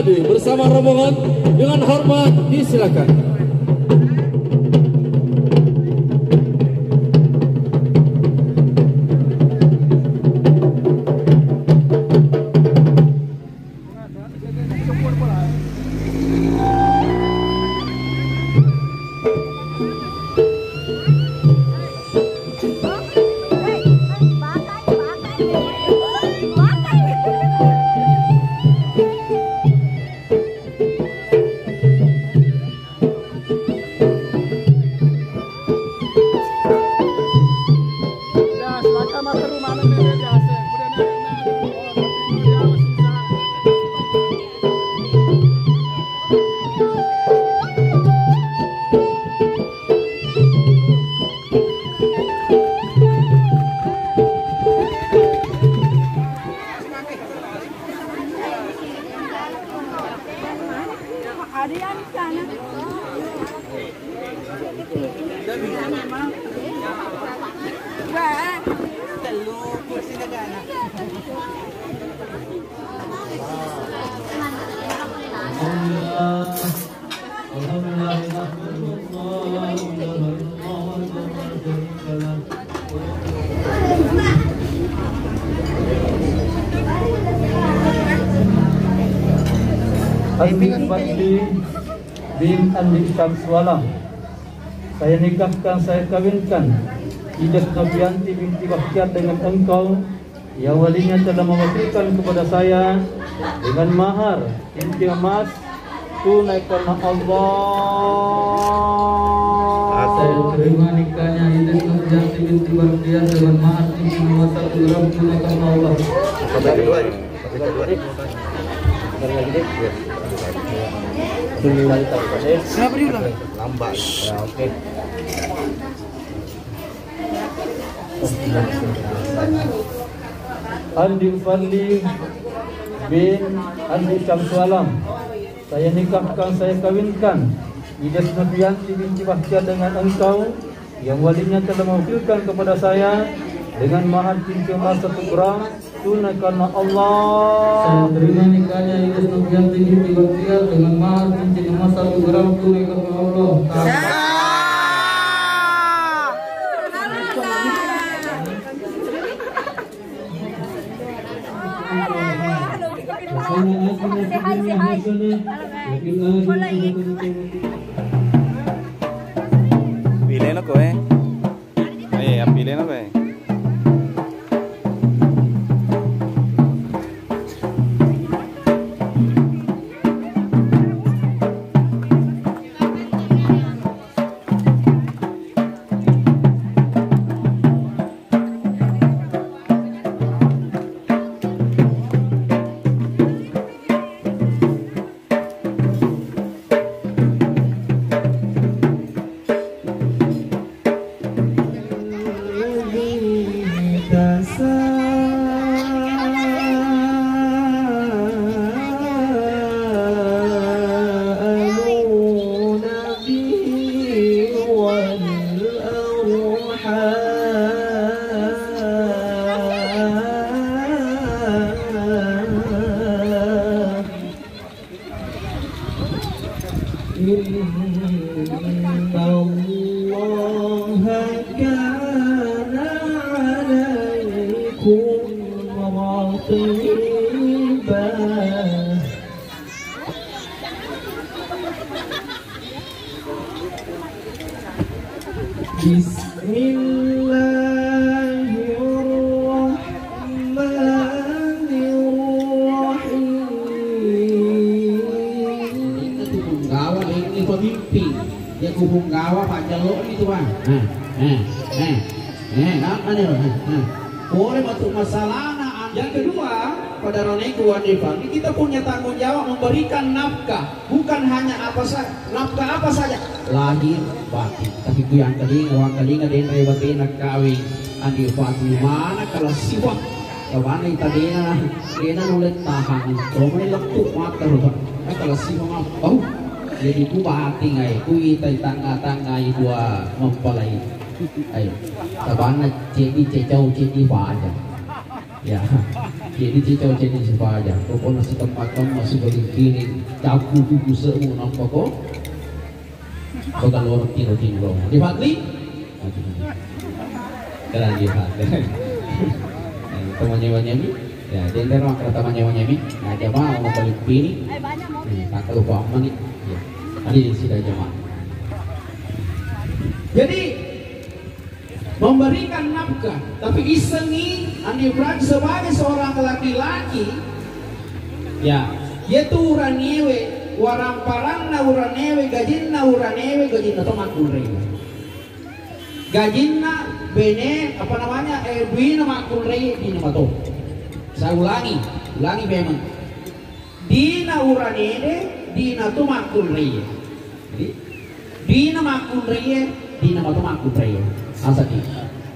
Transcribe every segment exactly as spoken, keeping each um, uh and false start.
Bersama rombongan dengan hormat disilakan. Andi Fadli bin Andi Syamsualam. Saya nikahkan, saya kawinkan Idas Novianti binti Bahtiar dengan engkau, yang walinya telah mewakilkan kepada saya dengan mahar cincin emas tunai karena Allah. Saya terima nikahnya Idas Novianti binti Bahtiar dengan mahar cincin emas satu gram tunai karena Allah. Sampai kedua ya? Sampai kedua. Kenapa diulang? Lambat. Ya, oke. Andi Fadli bin Andi Syamsualam. Saya nikahkan, saya kawinkan Idas Novianti binti Bahtiar dengan engkau, yang walinya telah mewakilkan kepada saya dengan mahar cincin emas satu gram tunai karena Allah. Saya terima nikahnya Idas Novianti binti Bahtiar dengan mahar cincin emas satu gram tunai karena Allah. Pilihno koe. Eh, appileno koe. إن الله كان عليكم رقيبا. بسم الله الرحمن الرحيم. Punggawa laingngi pemimpin. Iya ku punggawa pajjallo'ni tu, Bang. Nah, nah, nah, nah, nah, nah, nah. Pole matu masalahna, yang kedua, pada roneku Wan Rifan, kita punya tanggung jawab memberikan nafkah. Bukan hanya apa sa-, nafkah apa saja, lahir, batin. Tapi ku yang kelinga, wang kelinga denre batena kawing, andi batin mana kalau siwa. Kawana ita dena, dena nule tahan. Romai lettu mata rupa. Nah, kalau siwa mah, oh. Jadi ku batin ai, ku ita tangga-tangga dua mempelai. Ayo, tabana cedi cecau cedi baja. Ya, jadi cicau ceni sepaja. Pokoknya setempat kamu masih berikini, capu buku semu nampak kok. Kau kalau orang tiro tiro. Di Fadli? Aduh. Kalian di Fadli. Eh, temannya banyak ni. Ya, dia ntar orang kata temannya banyak ni. Nah, dia mau mau balik bini. Hmm, tak tahu apa apa ni. Ya. Tadi sudah jamaah. Jadi, memberikan nafkah, tapi isengngi Andi Ibrahim sebagai seorang laki-laki, ya, yaitu uranewe, waramparanna uranewe, gajinna uranewe, gajinna to makkunrai. Gajinna bene, apa namanya, eh, duina makkunrai, dina mato. Saya ulangi, ulangi memang. Dina uranede, dina tu makkunraie. Jadi, dina makkunraie, dina matu makkunraie. Asaki.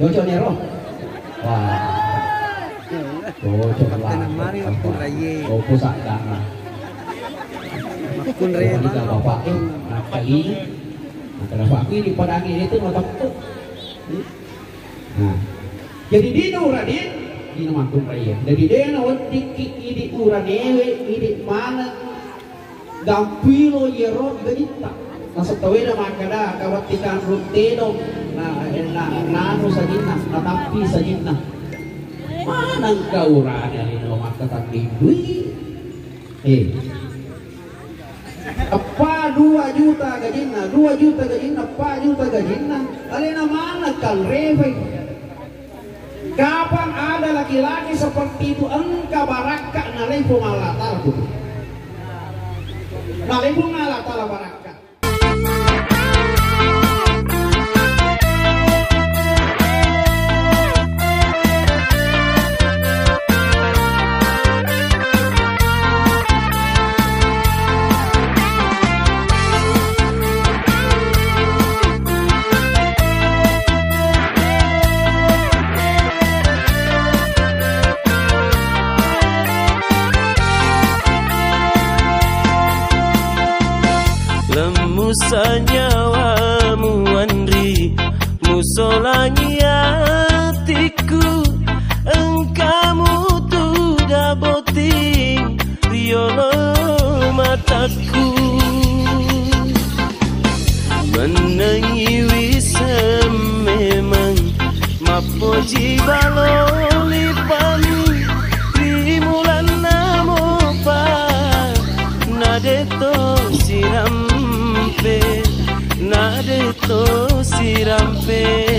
Cocok nero? Wah. Cocok lah. Makkunraie. Opo sadana. Makkunraie. Bapak tu, nakali. Maka bapak ini pada angin itu mata tu. Nah, jadi dina uranede, dina makkunraie. Jadi dena weddikki idi uranewe, idi maneng gampilo yero gajitta. Naseng tauweda makkeda, kawattikang ruttedong, na, na, nanu sajinna, natappi sajinna. Maneng kau urane alena makkatambi dui. Eh. Eppa dua juta gajinna, dua juta gajinna, eppa juta gajinna, alena maneng kan refai. Kapan ada laki-laki seperti itu, engka barakka nalai Puang Allah Ta'ala tu. Nalai Puang Allah Ta'ala barakka. Lemmusa nyawamu, Wanri, musolangi atiku, engkamu tu daboting riolo matakku. Mennengngi wiseng memeng mappoji balo lipami ri mulanna mopa, nadeto sirampe, nadeto sirampe.